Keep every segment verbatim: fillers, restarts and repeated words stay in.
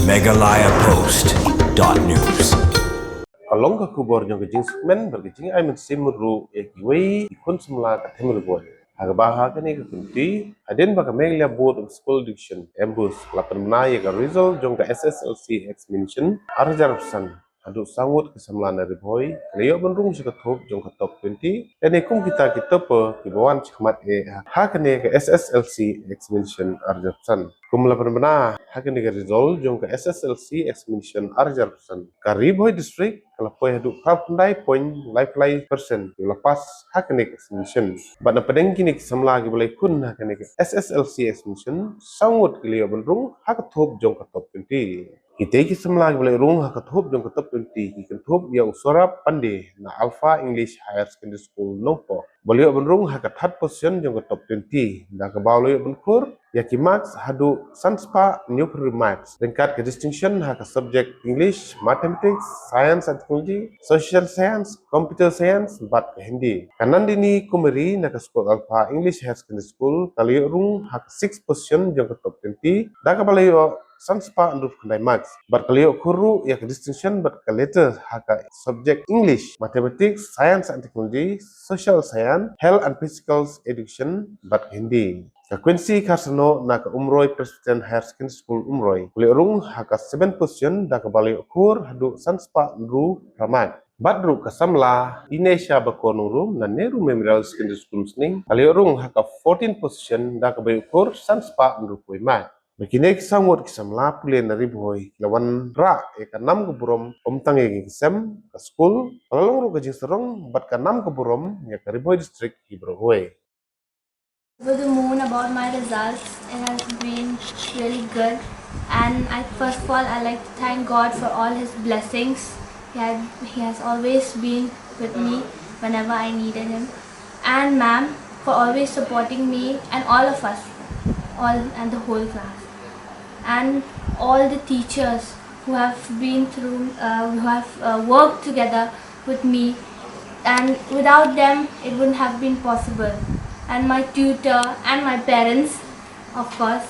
Meghalaya Post dot news. Ka long ka khubor jong ka jingsukmen bad ka jingai mynsiem ruh ïa kiwei ki khun samla ka Them Ri Bhoi. Ha kaba ha kane ka kynti, hadien ba ka Meghalaya Board of School Education, MBOSE, la pynbna ïa ka result jong ka S S L C examination ar hajar arphew san, haduh saw ngut ki samla na Ri Bhoi ki la ïoh ban rung sha ka thup jong ka top twenty. Kane kum kita ki topper kiba wan shakhmat eh ha kane ka S S L C examination ar hajar arphew san. Kum la pynbna ha kane ka result jong ka S S L C examination ar hajar arphew san, ka Ri Bhoi District ka la poi haduh phra phew khyndai point lai phew lai percent kiba la pass ha kane ka examination. Bad na pdeng kine ki samla kiba la ïakhun ha kane ka S S L C examination, saw ngut ki la ïoh ban rung ha ka thup jong ka top twenty. Kitei ki samla kiba la ïoh rung ha ka thup jong ka top twenty ki kynthup ïa u Saurabh Pandey na Alpha English Higher Secondary School, Nongpoh, ba la ïoh ban rung ha ka third position jong ka top twenty, da kaba u la ïoh ban khur ïa ki marks haduh san spah hynñiew phew hynriew marks. Ryngkat ka distinction ha ka subject English, Mathematics, Science and Technology, Social Science, Computer Science bad ka Hindi. Ka Nandini Kumari na ka skul Alpha English Higher Secondary School ka la ïoh rung ha ka sixth position jong ka top twenty, da kaba la ïoh san spah hynriew phew khyndai marks. Bad ka la ïoh khur ruh ïa ka distinction bad ka letter ha ka subject English, Mathematics, Science and Technology, Social Science, Health and Physical Education bad ka Hindi. Ka Quincy Kharsano na ka Umroi Presbyterian Higher Secondary School, Umroi, ka la ïoh rung ha ka seventh position, da kaba la ïoh khur haduh san spah hynriew phew phra marks. Bad ruh ka samla Inesha Bakor Nongrum na Nehru Memorial Secondary School, Umsning, ka la ïoh rung ha ka fourteenth position, da kaba ïoh khur san spah hynriew phew wei marks. Ba kine ki saw ngut ki samla pule na Ri Bhoi ki la wanrah ïa ka nam ka burom ym tang ïa ki sem ka skul, ka la long ruh ka jingsarong bad ka nam ka burom ïa ka Ri Bhoi District hi baroh kawei. Over the moon about my results. It has been really good, and I, first of all, I like to thank God for all His blessings. He had, He has always been with me whenever I needed Him, and ma'am for always supporting me and all of us, all and the whole class, and all the teachers who have been through, uh, who have uh, worked together with me, and without them, it wouldn't have been possible. And my tutor and my parents, of course,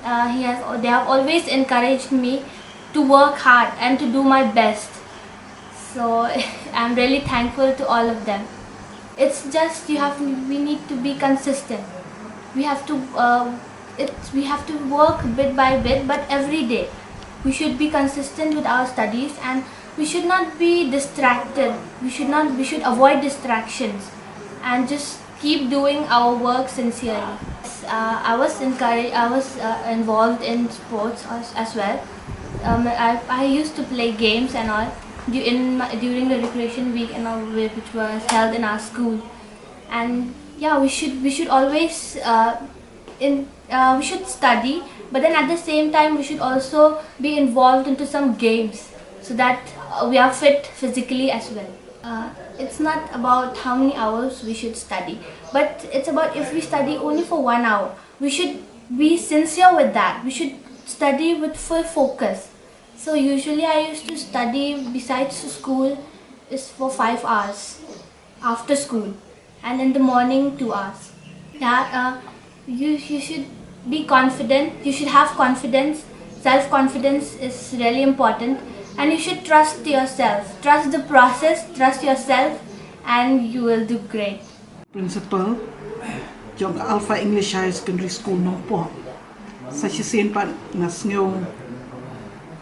uh, he has, they have always encouraged me to work hard and to do my best. So I'm really thankful to all of them. It's just you have, we need to be consistent. We have to, uh, it's, we have to work bit by bit, but every day. We should be consistent with our studies, and we should not be distracted. We should not, we should avoid distractions and just keep doing our work sincerely. Uh, I was encouraged, I was uh, involved in sports as, as well. Um, I, I used to play games and all du- in my, during the recreation week and all, whi- which was held in our school. And yeah, we should, we should always uh, in uh, we should study, but then at the same time we should also be involved into some games so that uh, we are fit physically as well. Uh, it's not about how many hours we should study, but it's about if we study only for one hour, we should be sincere with that. We should study with full focus. So usually I used to study besides school is for five hours after school, and in the morning two hours. Yeah, uh, you you should be confident. You should have confidence. Self confidence is really important, and you should trust yourself. Trust the process. Trust yourself, and you will do great. Principal jong ka Alpha English Higher Secondary School Nongpoh. Sa shisien pat nga sngew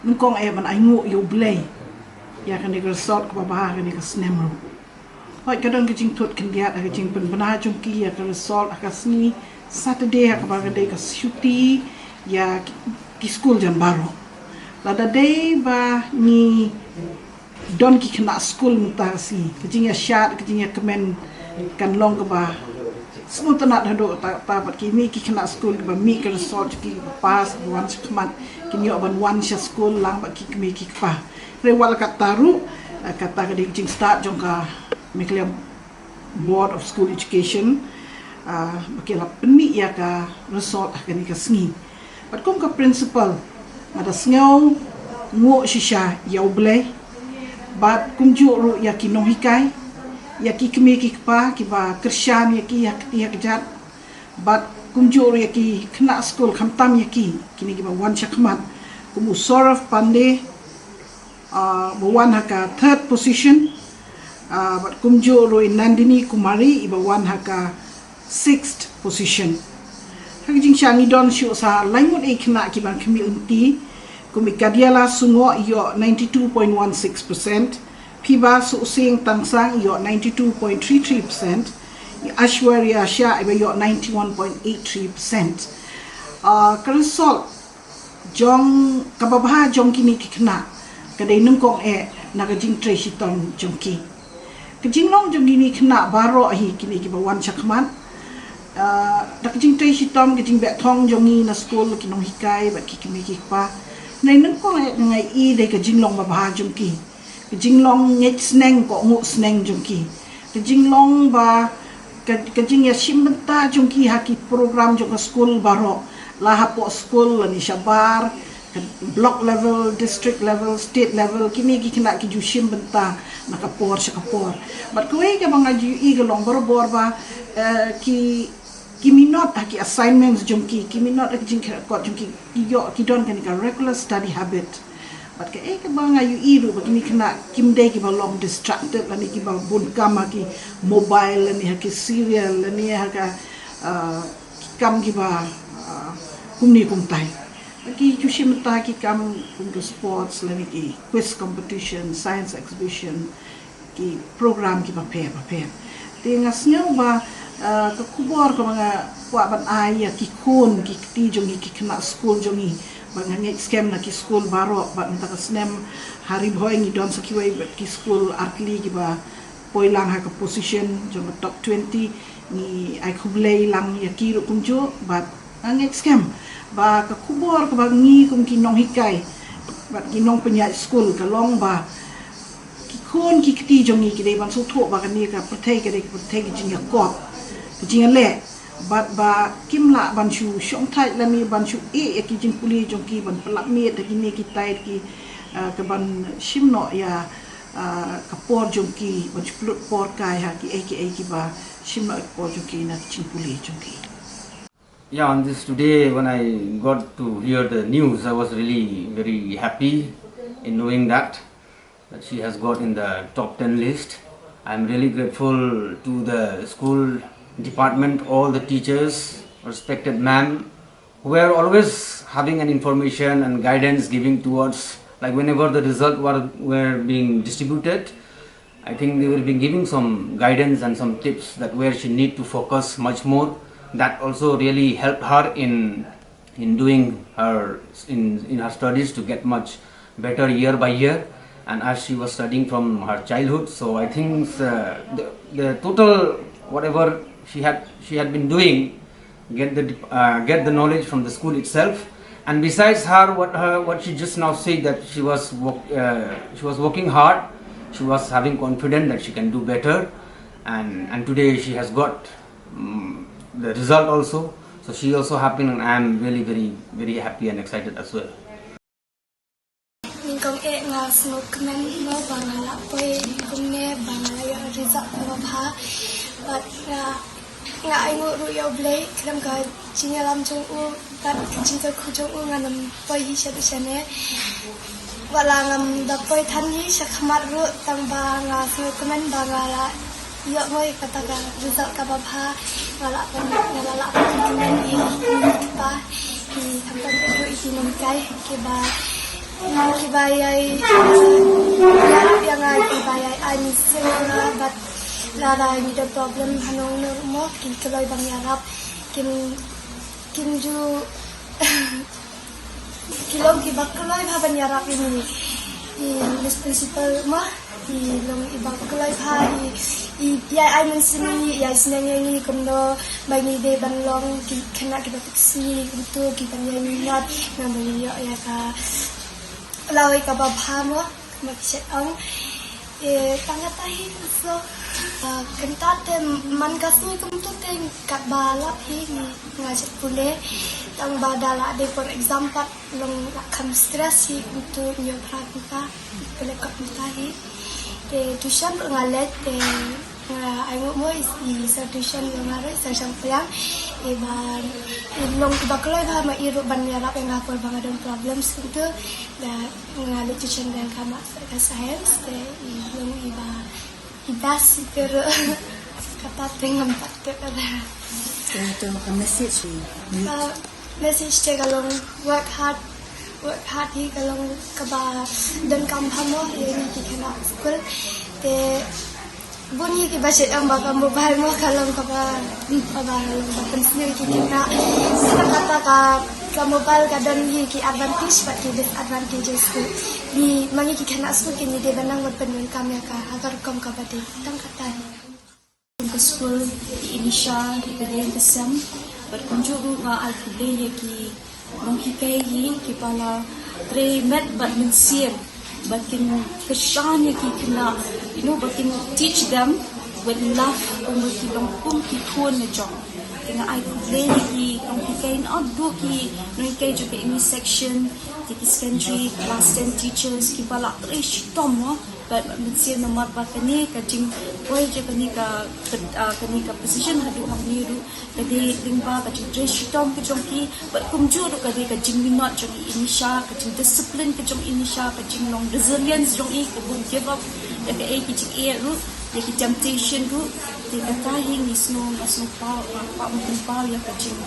nyngkong eh ban ainguh ïa U Blei ïa kane ka result kaba bha ha kane ka snem ruh. Hooid, ka don ka jingthut khyndiat ha ka jingpynbna jong ki ïa ka result ha ka sngi Saturday ha kaba ka dei ka shuti ïa ki, ki skul jan baroh. Lada dei ba ngi don ki khynnah skul mynta ka sngi, ka jingïashad, ka jingïakmen kan long kaba sngewtynnat haduh katta katta bad kine ki khynnah skul kiba mih ka result ki, kiba pass, kiba wan shakhmat, kin ïoh ban wan sha skul lang bad ki kmie ki kpa. Hynrei wat la katta ruh, eh, kata ka dei ka jingstad jong ka Meghalaya Board of School Education, ah, ba ki la pynmih ïa ka result ha kane ka sngi. Bad kum ka principal, nga da sngew nguh shisha ïa U Blei bad kumjuh ruh ïa ki nonghikai, ïa ki kmie ki kpa kiba kyrshan ïa ki ha kti ha kjat, bad kumjuh ruh ïa ki khynnah skul, khamtam ïa ki, kine kiba wan shakhmat. Kum u Saurav Pandey, ah, ba wan ha ka third position, ah, bad kumjuh ruh i Nandini Kumari iba wan ha ka sixth position. Ha ka jingshah ngi don shuh sa lai ngut ei khynnah kiban khmih lynti, kum i Kadiala Sungoh ïoh ninety-two point one six percent, Phiba Suhsing Tangsang ïoh ninety-two point three three percent, i Ashwarya Shah iba ïoh ninety-one point eight three percent. Ah, ka result jong kaba bha jong kine ki khynnah ka dei nyngkong eh na ka jingtrei shitom jong ki. Ka jinglong jong kine ki khynnah baroh hi kine kiba wan shakhmat, ah, da ka jingtrei shitom, ka jingbeh thong jong ngi na skul, ki nonghikai bad ki kmie ki kpa, ka dei nyngkong eh nga i dei ka jinglong ba bha jong ki. Ka jinglong ngeit sneng, kohnguh sneng jong ki. Ka jinglong ba ka, ka jingïashim bynta jong ki ha ki program jong ka skul baroh, la hapoh skul lane shabar, ka block level, district level, state level, kine ki khynnah ki ju shim bynta na ka por sha ka por. Bad kawei kaba nga ju i ka long barabor ba, eh, ki ki minot ha ki assignments jong ki, ki minot ha ki jingkyrkhu jong ki, ki ïoh, ki don kane ka regular study habit. Bad kaei kaba nga ïohi ruh ba kine ki khynnah kim dei kiba long distracted lane kiba bun kam ha ki mobile lane ha ki serial lane ha ka, ah, ki kam kiba, ah, kumne kumtai. Ki ju shim bynta ha ki kam kum ki sports lane ki quiz competition, science exhibition, ki program kiba pher bapher. Te nga sngew ba, ah, ka khubor kaba nga kwah ban ai ïa ki khun ki kti jong ngi, ki khynnah skul jong ngi, ba nga ngeit skhem na ki skul baroh, ba mynta ka snem ha Ri Bhoi ngi don sa kiwei bad ki skul artylli kiba poi lang ha ka position jong ka top twenty, ngi ai khublei lang ïa ki ruh kumjuh. Bad nga ngeit skhem ba ka khubor kaba ngi kum ki nonghikai bad ki nongpynïaid skul ka long ba ki khun ki kti jong ngi ki dei ban sngewthuh ba kane ka pyrthei ka dei ka pyrthei ka jingïakop, ka jingïaleh. Bad ba kim lah ban shu shongthait lane ban shu ïeh ïa ki jingpule jong ki, ban pyllait miet da kine kitai ki, ah, ka ban shim noh ïa, ah, ka por jong ki, ban shu pynlut por kai ha kiei kiei kiba shim noh ïa ka por jong ki na ki jingpule jong ki. Yeah, on this today, when I got to hear the news, I was really very happy in knowing that, that she has got in the top ten list. I'm really grateful to the school department, all the teachers, respected ma'am, who were always having an information and guidance giving towards, like, whenever the result were, were being distributed, I think they will be giving some guidance and some tips that where she need to focus much more. That also really helped her in, in doing her, in, in her studies to get much better year by year. And as she was studying from her childhood, so I think, uh, the, the total whatever she had, she had been doing, get the, uh, get the knowledge from the school itself. And besides her, what her, what she just now said, that she was work, uh, she was working hard, she was having confidence that she can do better, and, and today she has got, um, the result also. So she also happy, and I am really very, very happy and excited as well. Nyngkong eh nga sngewkmen mo ba nga la poi kumne, ba nga la ïoh result kaba bha. Bad nga, nga ainguh ruh ïa U Blei, khlem ka jingïalam jong u bad ka jingkyrkhu jong u ngan ym poi hi sha dei shane. Wat la ngam da poi than hi sha khmat ruh, tang ba nga sngewkmen ba nga la ïoh mo ïa kata ka result kaba bha. Nga la pyn, nga la lah pyndonkam ïa i kpa, i khamtam ruh i ki nonghikai kiba, kiba ïai, ïarap ïa nga, kiba ïai ai mynsiem ïa nga. Bad lada ngi don problem hangno hangno ruh mo, ki kloi ban ïarap, kim, kim ju ki long kiba kloi bha ban ïarap ïa ngi. I Miss Principal mo, i long iba kloi bha, i, i ïai ai mynsiem ïa ngi, ïai sneng ïa ngi kumno ba ngi dei ban long ki khynnah kiba pynsngi, kumto kiban ïai minot, naba ngi ïoh ïa ka lawei kaba bha mo. Kumba ki shet ong, eh, tang kata hi ka sngi. Ah, kynta te man ka sngi kumto te katba lap hi ngi, nga shet pule. Tang ba da la dei por exam pat long la kham stress hi kumto, ngi ïoh phra kumta, pule kat kumta hi. Te tuition ruh nga leit te Nga ai ngut mo i sa tuition ïa nga ruh i sa shang pliang. I ba i long i ba kloi ba ma i ruh ban ïarap ïa nga por ba nga don problems kumtu. Da nga leit tuition ïa nga ma ka science te i long i ba i best i te ruh. Kata te ngam pat te ka da. Te to ka message ni. Ka message te ka long work hard, work hard hi ka long kaba donkam bha mo ïa ngi ki khynnah skul. Te bun hi kiba shet ïa ba ka mobile mo ka long kaba, kaba long ba pynsniew ïa ki khynnah. Kata kata ka, ka mobile ka don hi ki advantage bad ki disadvantages te. Ngi ma ngi ki khynnah skul ki ngi dei ban nang ban pyndonkam ïa ka ha ka rukom kaba dei. Tang kata hi. Ka skul i Inisha i Pdeng ka sem bad kumjuh ruh nga ai khublei ïa ki nonghikai hi kiba la trei met bad mynsiem bad kin kyrshan ïa ki khynnah, you know, bad kin teach them with love, kumba ki long kum ki khun na jong. Te nga ai khublei ïa ki nonghikai, naduh ki nonghikai jong ka M E section, ki secondary, class ten teachers kiba la trei shitom mo. Bad mynsiem namar ba kane ka jingpoi jong kane ka, ka, ah, kane ka position haduh hangne ruh ka dei lyngba ka jingtrei shitom ka jong ki. Bad kumjuh ruh ka dei ka jingminot jong i Inisha, ka jingdiscipline ka jong i Inisha, ka jinglong resilience jong i, ka bym give up ïa kaei ki jingeh ruh, ïa ki temptation ruh. Te kata hi ngi sngew, nga sngew pynpaw, nga kwah ban pynpaw ïa ka jing,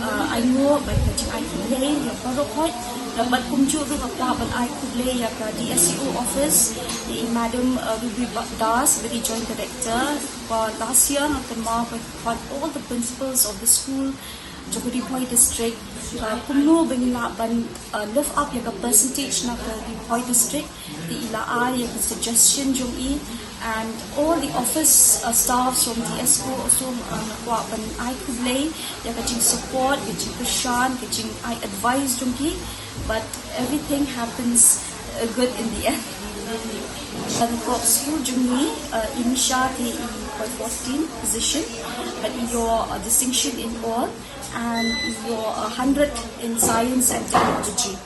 ah, ai nguh bad ka jingai khublei ïa baroh khoit. Bad kumjuh ruh nga kwah ban ai khublei ïa ka D S E O office, i Madam, ah, Ruby Ba-, Das, bad i Joint Director, ba last year nga kynmaw ba all the principals of the school jong ka Ri Bhoi District, ah, kumno ba ngin lah ban, ah, lift up ïa ka percentage na ka Ri Bhoi District. Te i la ai ïa ki suggestion jong i, and all the office, uh, staffs from D S O also, uh, nga kwah ban ai khublei ïa ka jingsupport, ka jingkyrshan, ka jingai advice jong ki, but everything happens, uh, good in the end. Ka kyrteng skul jong ngi, uh, i Inisha te i poi fourteen position, but i ïoh, uh, distinction in all, and i ïoh, uh, hundred in science and technology.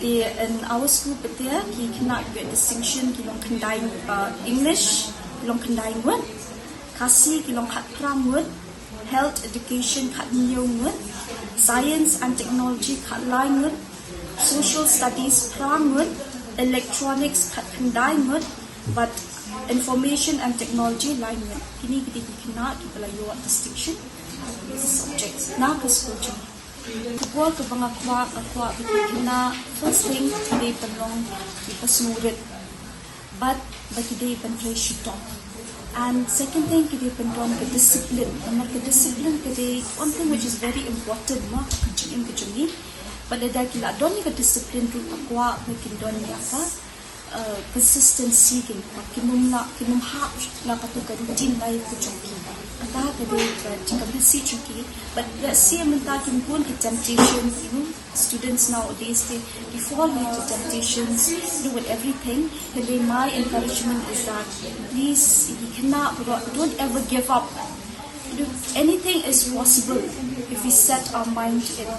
Te in our school pat te ki khynnah kiba ïoh distinction ki long khyndai, uh, English ki long khyndai ngut, Khasi ki long khatphra ngut, Health Education khathynñiew ngut, Science and Technology khatlai ngut, Social Studies phra ngut, Electronics khatkhyndai ngut, bad Information and Technology lai ngut. Kine ki dei ki khynnah kiba la ïoh distinction subjects na ka skul jong ngi. Ka por kaba nga kwah, nga kwah ba ki khynnah, first thing, ki dei ban long kiba sngewrit bad ba ki dei ban trei shitom. And second thing, ki dei ban don ka discipline. Namar ka discipline ka dei one thing which is very important, mo, ha ka jingim ka jong ngi. Bad lada ki la don ïa ka discipline ruh, nga kwah ba kin don ïa ka uh, consistency, ki, ki nym la, ki nym hap la katu ka routine life ka jong ki. Kata ka dei ka jingkyrmen jong ki. But let's say mynta ki bun ki temptation, you know, students nowadays, they, they fall into temptations, you know, with everything. Hynrei my encouragement is that please, ki khynnah, don't ever give up. You know, anything is possible if we set our mind to it.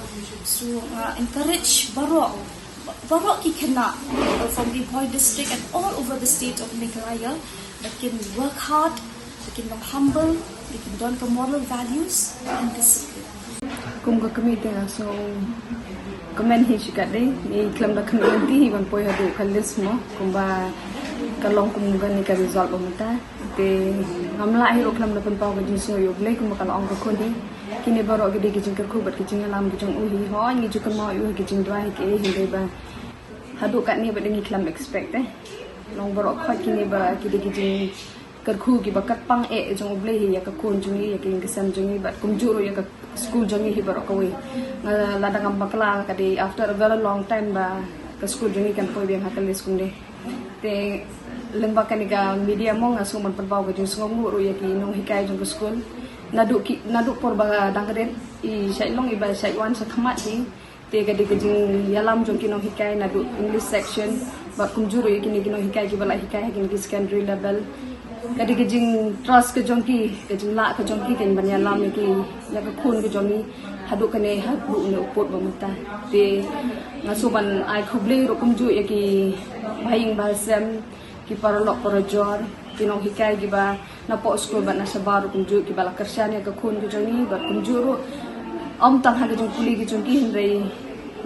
So, uh, encourage baroh baroh ki khynnah, uh, from Ri Bhoi district and all over the state of Meghalaya, ba kin work hard, ba kin long humble, ba kin don ka moral values and discipline. Kum ka kmie te nga sngewkmen hi shikatdei, ngi khlem da khmih lynti hi ban poi haduh ka list mo, kumba ka long kum kane ka result ba mynta. Te ngam lah hi ruh khlem da pynpaw ka jingsngew ïa U Blei kumba ka la ong ka khun hi. Kine baroh ki dei ki jingkyrkhu bad ki jingïalam ki jong u hi. Hooid ngi ju kynmaw ïa u ha ki jingduwai hi kaei, hynrei ba haduh katne ba dei ngi khlem expect eh. Long baroh khoit kine ba ki dei ki jingkyrkhu kiba kyrpang eh jong U Blei hi ïa ka khun jong ngi, ïa ka ïing ka sem jong ngi bad kumjuh ruh ïa ka skul jong ngi hi baroh kawei. Nga la dang ngam bakla, ka dei after a very long time ba ka skul jong ngi kan poi biang ha ka list kumne. Te lyngba kane ka media mo nga sngewbha ban pynpaw ka jingsngewnguh ruh ïa ki nonghikai jong ka skul. Naduh ki, naduh por ba dang rit i shait long i ba shait wan sha khmat hi. Te ka dei ka jingïalam jong ki nonghikai naduh English section bad kumjuh ruh ïa kine ki nonghikai kiba la hikai ha kine ki secondary level. Ka dei ka jingtrust ka jong ki, ka jinglah ka jong ki kan ban ïalam ïa ki, ïa ka khun ka jong ngi haduh kane haduh une u pud ba mynta. Te nga sngewbha ban ai khublei ruh kumjuh ïa ki bahaïing bahasem, ki paralok parajor, Ki nonghikai kiba na poh skul bad na shabar ruh kumjuh kiba la kyrshan ïa ka khun ka jong ngi bad kumjuh ruh ym tang ha ka jingpule ka jong ki hynrei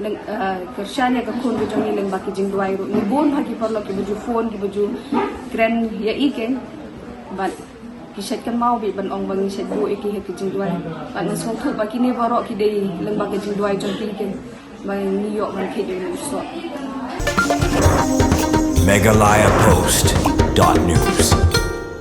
leng, eh, kyrshan ïa ka khun ka jong ngi lyngba ki jingduwai ruh. Ngi bun ha ki paralok kiba ju phone kiba ju kren ïa i keiñ bad ki shait kynmaw beit ban ong ba ngi shait buh ïa ki ha ki jingduwai. Bad nga sngewthuh ba kine baroh ki dei lyngba ki jingduwai jong ki keiñ ba ngi ïoh ban thied ïa u soh. Meghalaya Post dot news.